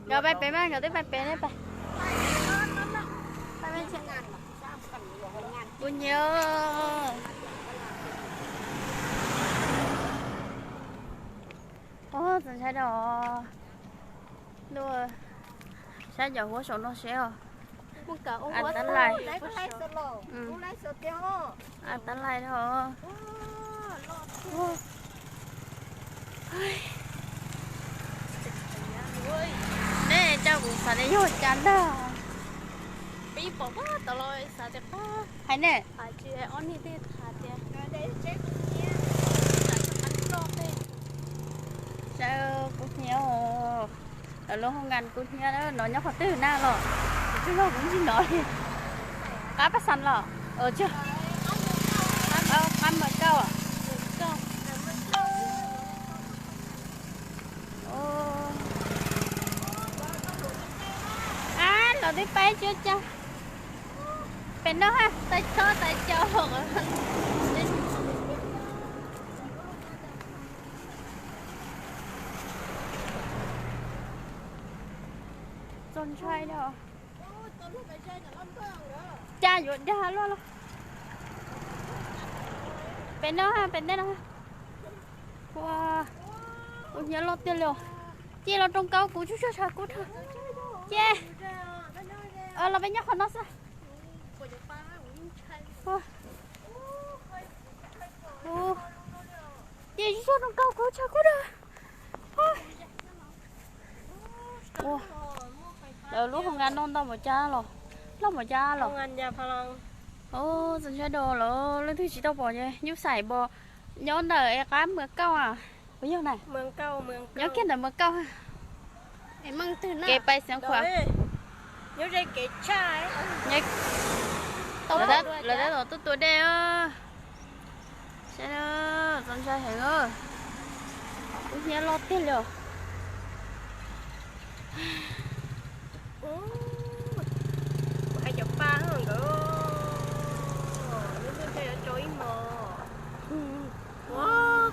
Nkawd pais pem mas nkawd twb pais pem ne pais. Kuv nyiam. Ub, txaus ntshai dua. Luaj, saib cov huab saum no seb os. Tab lais. Tab lais os. Nej, cas kuv xav tias yog cas ntag. Peb pom pab tau los xav tias pab hais ne. Hais tsis ob niag tej hais tias, saib kuv hnia, lawv lub hoo nkas kuv hnia no nyob qhov twg na los, kuv tsis yog kuv tsis hnov li. Qab pab xas los, qab mas kauj. Ab, los twb peb tsis ua cas. Pem no ha, tais txhob tais cau. Txaus ntshai na. Cas yuav dag luaj los. Pem no ha, pem ntej no ha. Ua, kuv hnia loj tiag li os. Cia los roos kaus kuv tsuj tsuag tshav kub dhau. Cia los peb nyob qhov no xwb. Cia tsuj tsuag roos kaus kuv tshav kub dhau. Ua, lawv lub hoo nkas no ntau npaum cas los, loj npaum cas los. Ub, txaus ntshai dua lawm, leej twg tsis tau pom ces nyuj xais npog nyob ntawm es qab mas kauj a. Puas yog na? Nyob kiag ntawm mas kauj. Kev pais Xeev Khuam. Lawv tab tom tuaj tua dej. Saib, txaus ntshai heev. Kuv hnia loj tiag li os. Hais cov paj nkawd, lub ntuj ntse yuav tso ib hmos.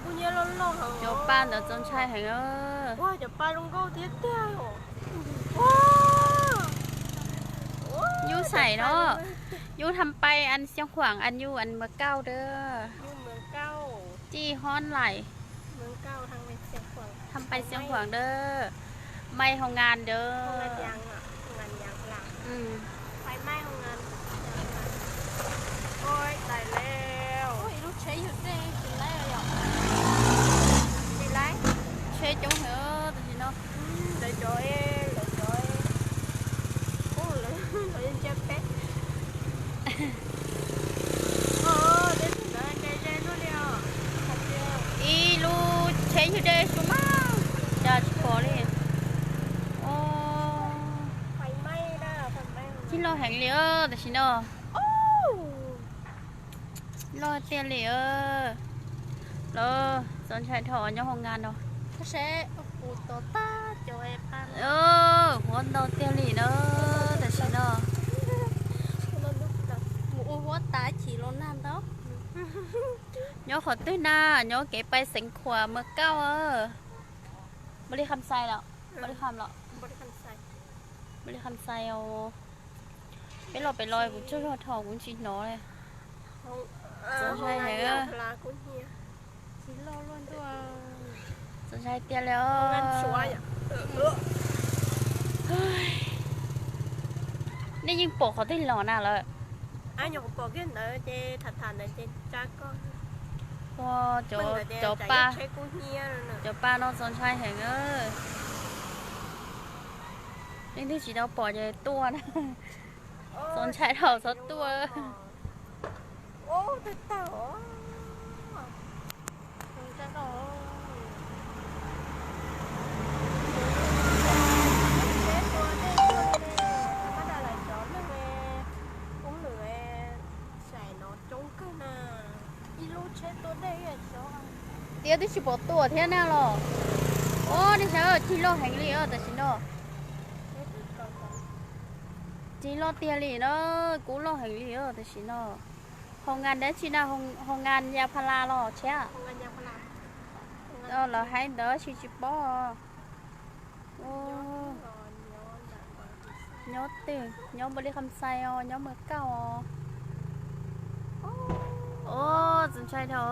Kuv hnia loj loj heev. Cov paj ntawd txaus ntshai heev. Cov paj zoo nkauj tiag tiag. Nyuj xais no, nyuj tham pais an Xeev Khuam an nyuj an mas kauj dawb. Tij hob lais. Tham pais Xeev Khuam dawb. Mai hoo nkas dawb. Tsheb coob heev tam sim no. Ib lub tsheb yug dej xu mas cas tsis pom li. Tij loj heev li tam sim no. Loj tiag li. Los txaus ntshai dhau nyob hoo nkas no. Huab ntau tiag li na tam sim no. Nyob qhov twg na? Nyob kev pais Xeev Khuam mas kauj. Npaum li Kham Xais los, npaum li Kham los, npaum li Kham Xais os. Peb los pem los kuv tsaug zog dhau kuv tsis hnov li. Txaus ntshai heev. Txaus ntshai tiag li os. Nej yeej pom qhov twg los na lawm? Ua, cov pa, cov pa no txaus ntshai heev. Leej twg tsis tau pom ces tuaj na. Txaus ntshai dhau txhob tuaj. Tiab twb tsis pom tuaj thiab na los. Ua, nej saib, cig loj heev li tam sim no. Cig loj tiag li na, kub loj heev li tam sim no. Hoo nkas dab tsi na, hoo nkas ya pha la los tshiab. Lawv hais ntawd tsis tsis paub. Nyob twg? Nyob Npaus Lis Kham Xais os, nyob Mws Kauj os. Ua, txaus ntshai dhau.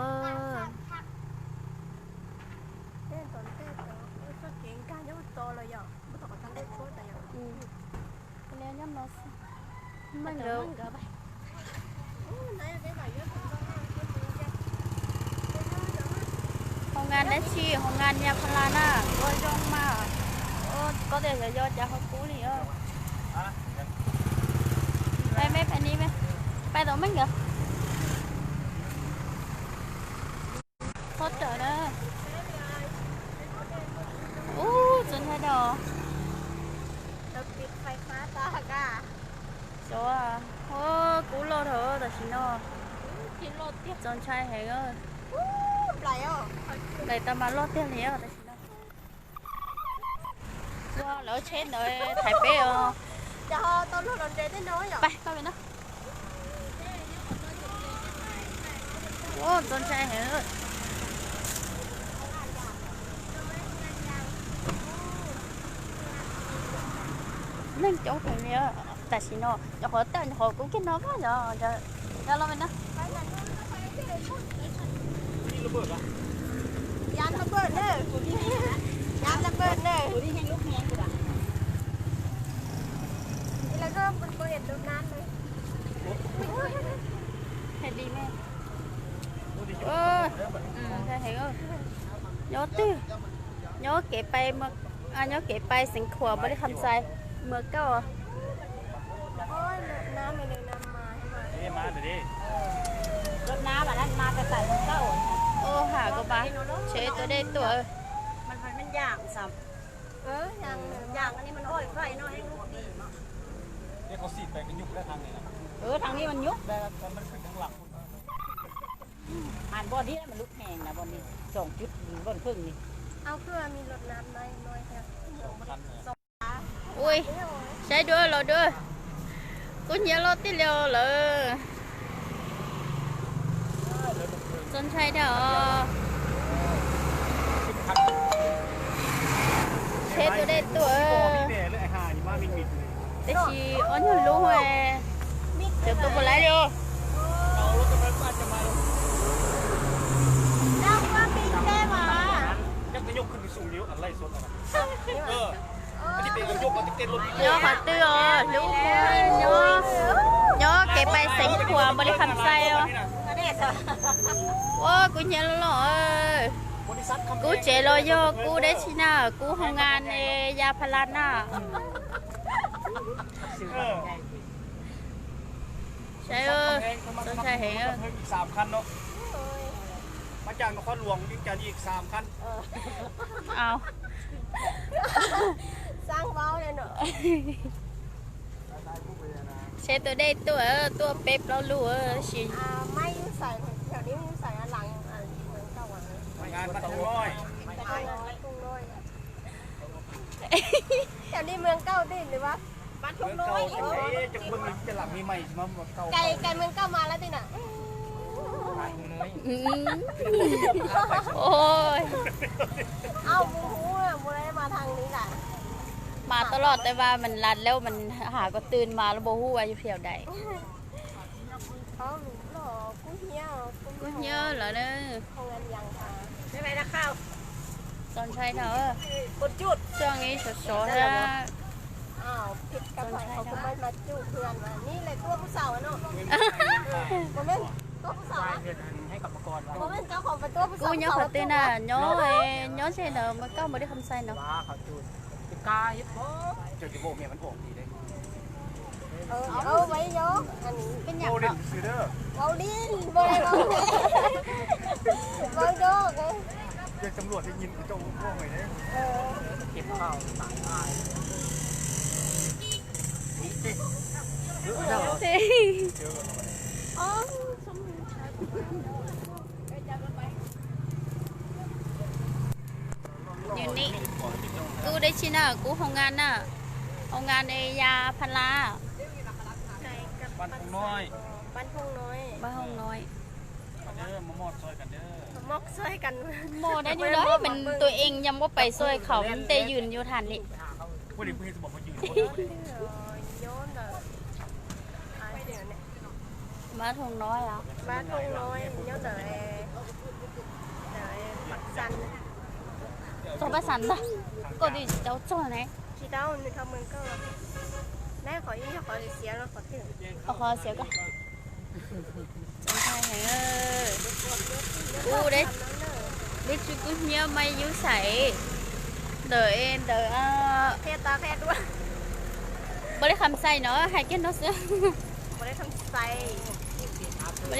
Nyob no xwb. Meej nkawd. Hoo ngan dab tsi? Hoo ngan ya pha la na. Ua zoo mas. Koj tias yog yog cas ho kub li os. Pais me, pais ni me. Pais tom Meej nkawd. Txhob rawm na. Ub, txaus ntshai dhau. Xyov, ua, kub loj dhau tam sim no. Txaus ntshai heev. Nplaim tas mas loj tiag li tam sim no. Ua, lawv tsheb ntawd thaiv peb os. Pais koj li na. Ua, txaus ntshai heev. Neeg coob heev li tam sim no, nyuam qhuav tawm nyuam qhuav kub kiag no koj yog, yog los na. Yam la pawg na, yam la pawg na. Nyob twg? Nyob kev pais, nyob kev pais Xeev Khuam, Npaus Lis Kham Xais, Mws Kauj. Ua, ham koj mas, tsheb tuaj deb tuaj. Thaj ni mas nyuj. Has npoj dib mas lub heev na, npoj dib tsoom cwb npoj phwj ni. Ui, saib dua los dua. Kub hnyiab loj tiag li lawm. Txaus ntshai dhau. Tsheb tuaj deb tuaj. Tab sis ob nyuag lub, cov tuaj puas laib li. Nyob qhov twg os? Lub, nyob kev pais Xeev Khuam, Npaus Lis Kham Xais os. Ua, kub hnyiab loj. Kub tsev los yog kub dab tsi na, kub hoo ngan ya pha la na. Saib, txaus ntshai heev. Tsheb tuaj deb tuaj, tuaj peb plaub lub tab sis. Cais Mws Kauj mas lawm tej na. Mas tau los tej vas mas las lawm mas has ko tw mas lub npau huv as yus phiaus daim. Kub hnyiab lawm na. Txaus ntshai dhau. Txaus ntshai dhau. Kub nyob qhov twg na? Nyob, nyob ze ntawd Mws Kauj, Npaus Lis Kham Xais no. Yus nim, kub dab tsi na? Kub hoo ngan na. Hoo ngan ya pha la. Npaj hoo no. Mos dab nyub dab, mas tus ees yam muab pais xuas khawm ntes yws yuav tham li. Mab Thoo Nói, nyob ntawm, ntawm Paj Xas ntag. Koj twb tsis tau txog ne. Tsis tau, nws tau mws koj. Nab qhov ib yog qhov xiav los qhov twg? Qhov xiav koj. Txaus ntshai heev. Kuv dab, lub tsheb kub hnyiab mas yus xaiv ntawm, ntawm Npaus Lis Kham Xais no hais kiag no xwb. Npaus Lis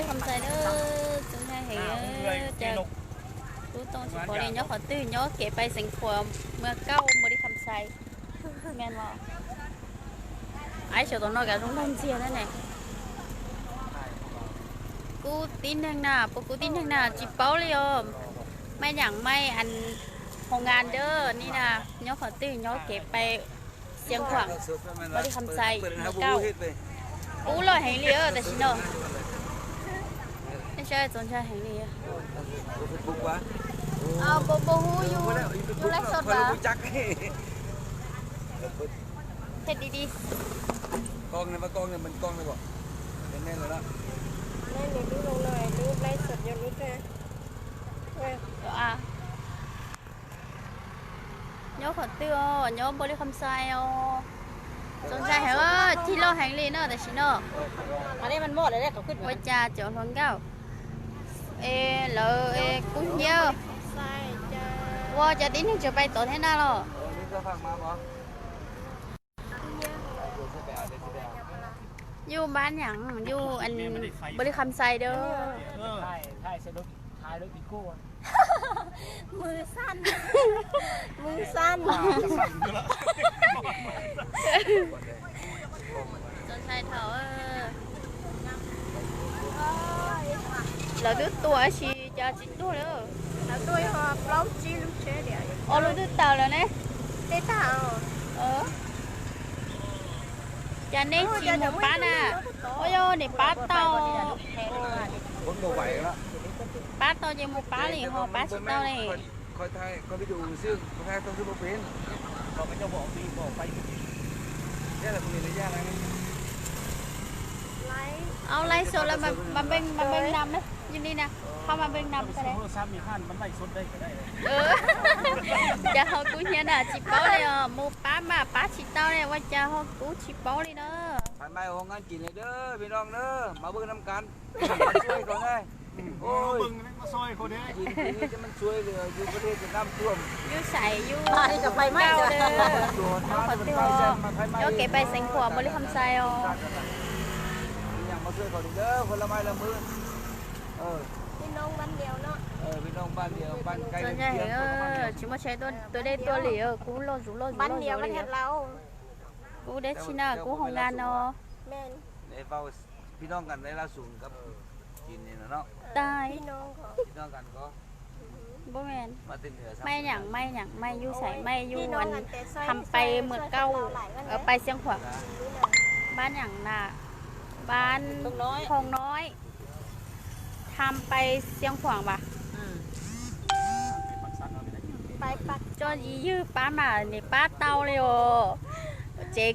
Kham Xais na, txaus ntshai heev. Cas tub tooj tsis pom li, nyob qhov twg, nyob kev pais Xeev Khuam, Muas Kauj, Npaus Lis Kham Xais. Aib, xyov tom no kav zoo nraug ntxiag thiab ne. Kuv tib neeg na, puas kuv tib neeg na tsis paub li os. Maj Yam Maj, Hoos Nkas Dawb ni na, nyob qhov twg, nyob kev pais Xeev Khuam, Npaus Lis Kham Xais, Muas Kauj. Kub loj heev li tam sim no. Nej saib txaus ntshai heev li. Puas, puas hu yus, yus laij xos na. Thiaj di di. Nyob qhov twg os, nyob Npaus Lis Kham Xais os. Txaus ntshai heev, cig loj heev li no tam sim no. Ua cas cov hluas nkauj es lawv kub hnyiab, ua cas tib neeg tseem pais tod thiab na los. Yus Npab Yam, yus Npaus Lis Kham Xais da. Mws xaj, mws xaj. Txaus ntshai dhau. Lawv twb tuaj tab sis cas tsis tuag li. Lawv tuaj yog plaub tsib lub tsheb tias. Ob lub twb tawm lawm ne. Tej tag. Cas nej tsis mus pab na? Ua yog niam pab tau. Pab tau ces mus pab li ho pab tsis tau li. Au, laij xos lawm, mas npeej, mas npeej nam na, yog li na, qhov mas npeej nam ko ne. Cas ho kub hnyiab na tsis paub li os, mus pab mas pab tsis tau li, ua cas ho kub tsis paub li na. Yus xaiv yus nkauj, nyob qhov twg, nyob kev pais Xeev Khuam, Npaus Lis Kham Xais os. Txaus ntshai heev, tsis muaj tsheb tuaj deb tuaj li, kub loj zuj loj zuj li. Kub dab tsi na, kub Hoos Nkas no. Tais. Npab Yam, Npab Yam, Npab Yam, yus xaiv Npab Yam, tham pais Muas Kauj, pais Xeev Khuam. Npab Yam na, Npab Hoos Nói, tham pais Xeev Khuam vas. Tso yus ywg pab mas nws pab tau li os. Tsev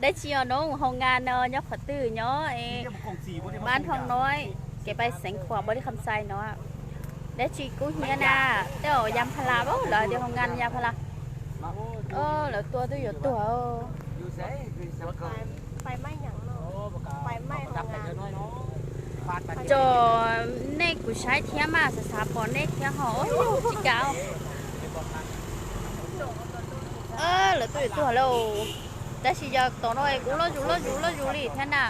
dab tsi os no, Hoos Nkas no nyob qhov twg nyob? Npab Hoos Nói, kev pais Xeev Khuam, Npaus Lis Kham Xais no. Dab tsi kub hnyiab na, tej zaum Yas Phas Las, lawv tias Hoos Nkas Yas Phas Las. Lawv tua twb yuav tuag. Tso nej kuv saib thiab mas xav xav pom nej thiab ho tsis kav. Lawv twb yuav tuag lauj. Tab sis yog tom no es kub loj zuj loj zuj loj zuj li thiab na.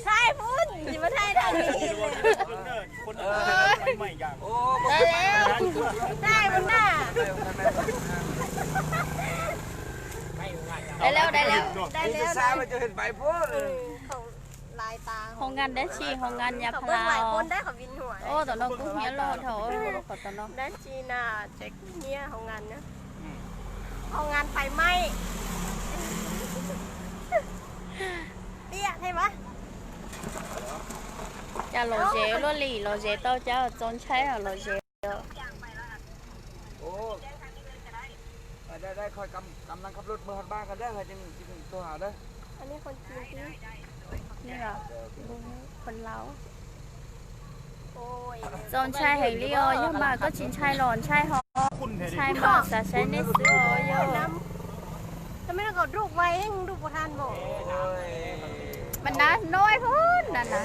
Thaij pub, tsis muaj thaij tag li. Thaij pub na. Dai lawm, dai lawm. Hoos Nkas dab tsi, Hoos Nkas Yas Phas Las. Tom no kub hnyiab loj dhau, tom no. Dab tsi na, tsev kub hnyiab Hoos Nkas na. Hoos Nkas Phais Maij. Cas lom zem luaj li, lom zem tau cas txaus ntshai lom zem. Txaus ntshai heev li os, yog mas koj tsis ntshai los ntshai ho, ntshai mas xav saib nej xwb os yog. Mas nab no na na.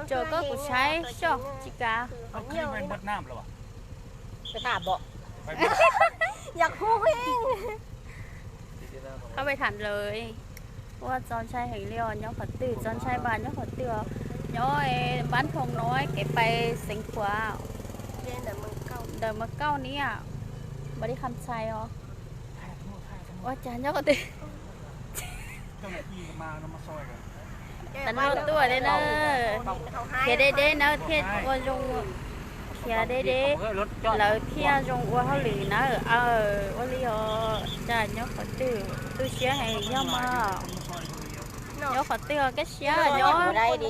Tso koj kuv saib xyov tsis kav. Koj pais tham lawm. Ua txaus ntshai heev li os, nyob qhov twg txaus ntshai mas nyob qhov twg os. Nyob npab thoo no kev pais Xeev Khuam, ntawm Mawv Kauj ni, npab li Kham Xais os. Ua cas nyob qhov twg? Tam luaj tuaj li na. Khiav deb deb na thiaj ua zoo, khiav deb deb lawv thiaj zoo ua hauj lwm na. Ua li os, cas nyob qhov twg tu siab heev yog mas. Nyob qhov twg os, kaj siab nyob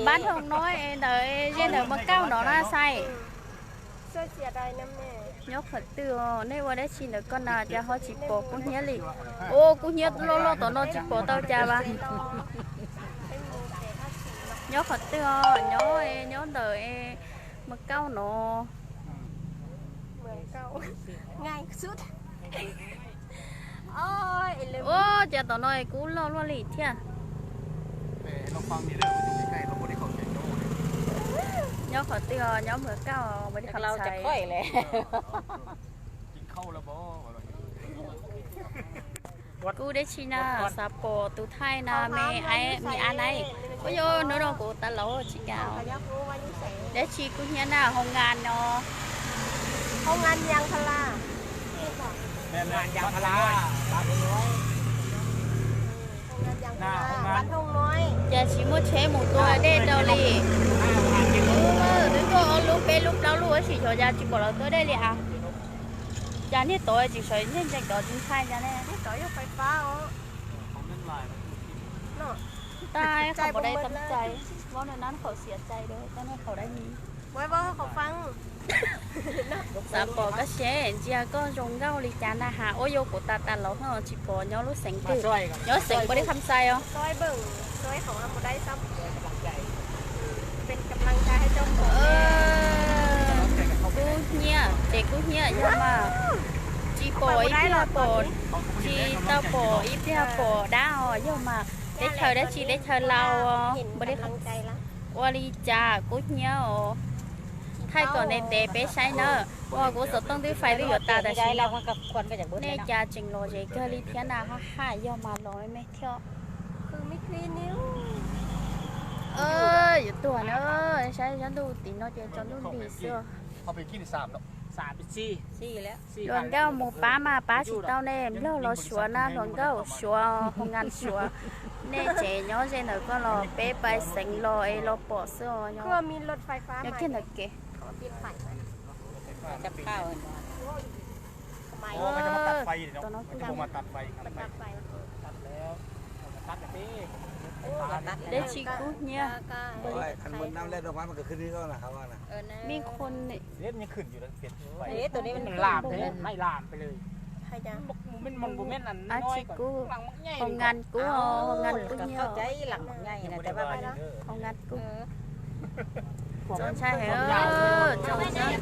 npab thoo no es ntawd zej ntawm Mawv Kauj no na Xais. Nyob qhov twg os, nej ua dab tsi ntawm koj na cas ho tsis pom kub hnyiab li? Ua kub hnyiab loj loj tom no tsis pom tau cas as. Nyob qhov twg os, nyob nyob ntawm Mawv Kauj no. Ua cas tom no kub loj luaj li thiab. Nyob qhov twg os, nyob Mawv Kauj os, ua li qhov txhais. Kub dab tsi na, xav pom tus thaij na me, me ab na. Ua yog hnub no kuv tas laus tsis kam. Dab tsi kub hnyiab na, hoo ngas no. Cas tsis muaj tsheb mus tua dej rau li. Twb tuaj ob lub peb lub plaub lub ua si xyov cas tsis pom lawv tua dej li as. Cas niag tod tsis sawv, niag ntseeg tod tsis ntshai cas ne? Tab qhov npau dai tam cai, vau na nab qhov xiav cai, tab niag qhov dai mi. Xav pom koj seb ntsia koj zoo nkauj li cas na has. Ua yog kuv tas tas laus no tsis pom nyob lub xeev twg, nyob xeev Pab Dej Kham Xais os. Kub hnyiab ces kub hnyiab yog mas tsis pom ib pliag pom, tsis tau pom ib pliag pom dab os yog mas teb chaws dab tsi teb chaws Laus os. Ua li cas kub hnyiab os. Thaij kom ntev ntev peb saib nawb. Ua kuv xov tooj twb fais twb yuav tas tam sim no. Nej cas tseem lom zem kawg li thiab na, haj haj yog mas los me me thiab. Yuav tuag na, saib sab ntuj tim no ces tsaus ntuj nti xwb. Hluas nkauj mus pab mas pab tsis tau nej, Nplog los Suav na, hluas nkauj Suav, hoo ngas Suav. Nej tseem nyob ze ntawm ko los peb pais xeev los es los pom xwb os. Nyob kiag ntawm kev. Dab tsi kub hnyiab. Me qhov ne. Ab tsi kub, hoo ngas kub, hoo ngas kub hnyiab, hoo ngas kub. Txaus ntshai heev, txaus ntshai.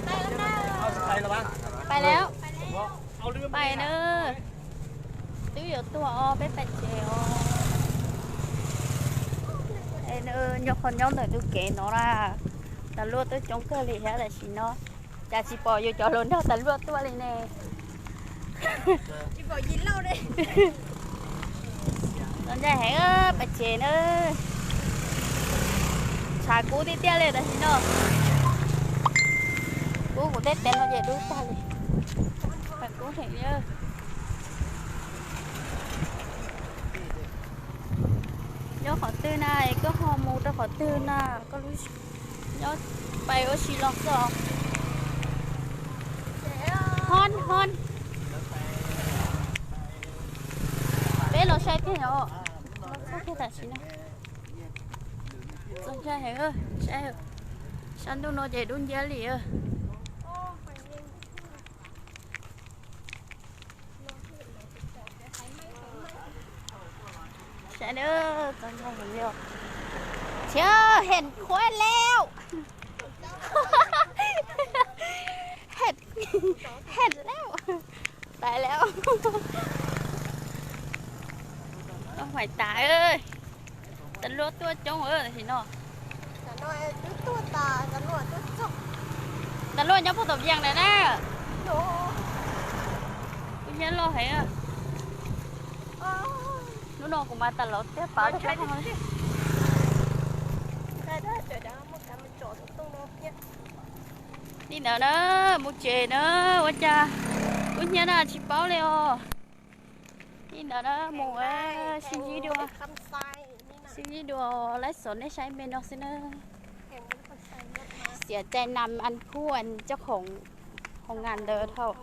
Pais lawm, pais na. Twb yuav tuag os, peb pais tsev os. Nyob qhov nyob ntawm tus kev no na, tas luaj tuaj coob kawg li thiab tam sim no. Cas tsis pom yus cov hluas nraug tas luaj tuaj li ne. Txaus ntshai heev, pais tsev na. Tshav kub tiag tiag li tam sim no. Kub kuv tej teev no ces dub tag li. Tshav kub heev li. Nyob qhov twg na, koj ho mus rau qhov twg na, koj lub nyob pais ua si los xwb. Hon hon. Los saib tiag os, los txog tiag tam sim no. Txog ntshai heev, saib, sab ntuj no ces dub nciab li. Saib na, txog ntshai heev li. Thiab hem khuaib lawm. Hem, hem lawm. Txais lawm. Tau hais tas, tas luaj tuaj coob tam sim no. Tas luaj nyob puag tom Vias lawm na. Kub hnyiab loj heev. Hnub no kuv mas tas laus tiag pab. Li ntawd na, mus tsev na, ua cas kub hnyiab na tsis paub li os. Li ntawd na, mus sib ntsib dua, sib ntsib dua, laib xov nej saib me no xwb na. Xiam cai nam an khu an coj khoom hoo ngas ntawd thaum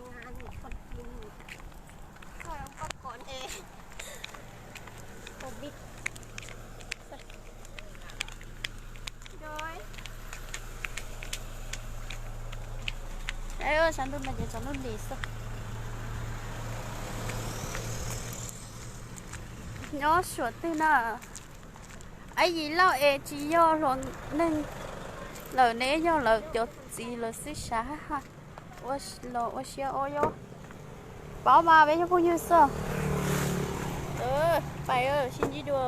Sab ntuj no ces tsaus ntuj nti xwb. Nyob suav twg na? Aib Yim Lauj es tsis yog hluas neeg lawm ne, yog lawv cov txiv lawv xwb sav. Los ua siab ob yob. Paub mas peb yog phooj ywg xwb. Pais sib ntsib dua.